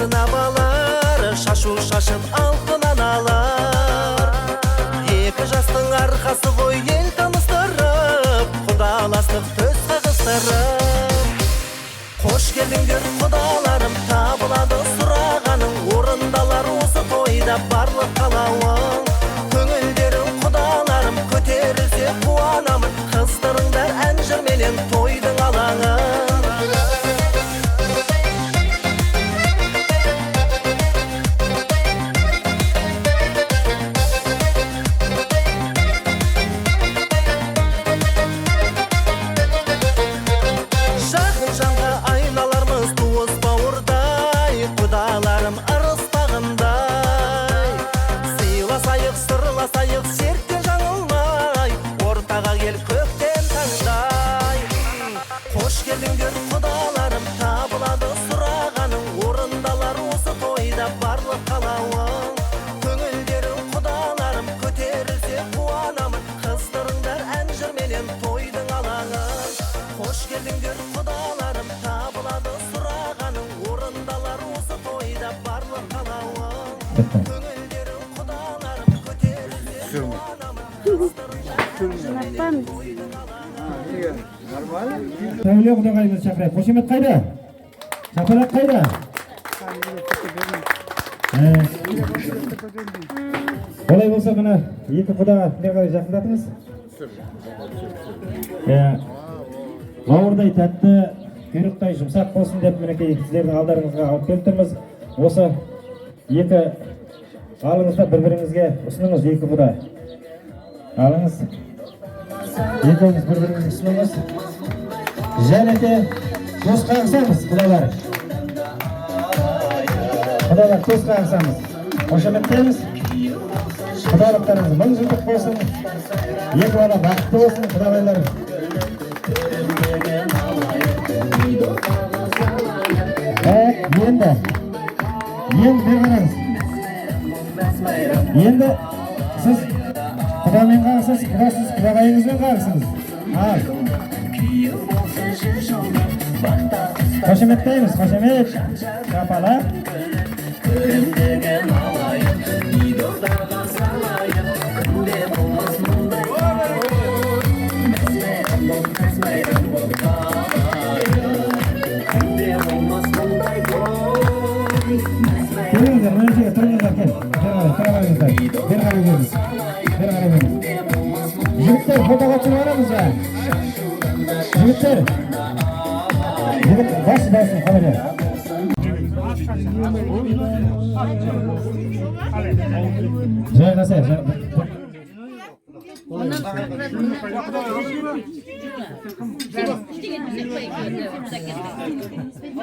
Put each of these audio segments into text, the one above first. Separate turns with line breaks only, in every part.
Алтын абалар, шашу шашып алтын аналар. Екі жастың арқасы ғой ел таныстырып, құдаластық төс қағыстырып. Қош келдіңдер, құдаларым, табылады сұрағаның, орындалар осы тойда барлық қалауың. Көңілдерің, құдаларым, көтерілсе, қуанамын, қыздырыңдар ән жырменен тойдың алаңын. Жақын жанға айналармыз туыс бауырдай, құдаларым ырыс бағындай. Сыйласайық, сырласайық, серттен жаңылмай, ортаға кел көктем таңдай. Қош келдіңдер, құдаларым, табылады сұрағаның, орындалар осы тойда барлық қалауың. Көңілдерің, құдаларым, көтерілсе, қуанамын, қыздырыңдар ән жырменен тойдың алаңын. Қош келдіңдер, құдаларым, табылады сұрағаның, орындалар осы тойда барлық қалауың. Көңілдерің, құдаларым, көтерілсе, қуанамын, қыздырыңдар ән жырменен тойдың алаңын.
Сәуле құдағайымызды шақырайық. Қошемет қайда? Шапалақ қайда? Ә, олай болса, мына екі құда бері қарай жақындатыңыз. Иә, бауырдай тәтті, құйрықтай жұмсақ болсын деп, мінекей, сіздердің алдарыңызға алып келіп тұрмыз. Осы екі алыңыз да, бір біріңізге ұсыныңыз. Екі құда, алыңыз, екеуіңіз бір біріңізге ұсыныңыз. Және де төс қағысамыз, құдалар, құдалар, төс қағысамыз, қошеметтейміз. Құдалықтарыңыз мың жылдық болсын, екі бала бақытты болсын, құдағайлар. Так, енді бері қараңыз. Енді сіз құдамен қағысасыз, құда, сіз құдағайыңызбен қағысыңыз. Ал, қошеметтейміз, қошемет, шапалақ.
Көрімдігін алайық, үйді салайық, күнде болмас мұндай той. Мәз мейрам боп, мәз мейрам боп қалайық, күнде болмас мұндай той. Мәз мейрам
Тұрыңыздар, мына жерге тұрыңыздар, кел, бері қарай тұра қойыңыздар, бері қарай беріңіз, бері қарай беріңіз. Жігіттер, фотоға түсіп аламыз ба? Жігіттер, жігіт бас басын қалай. Жайғасайық.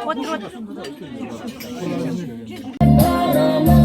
Отыр, отыр.
Барамын.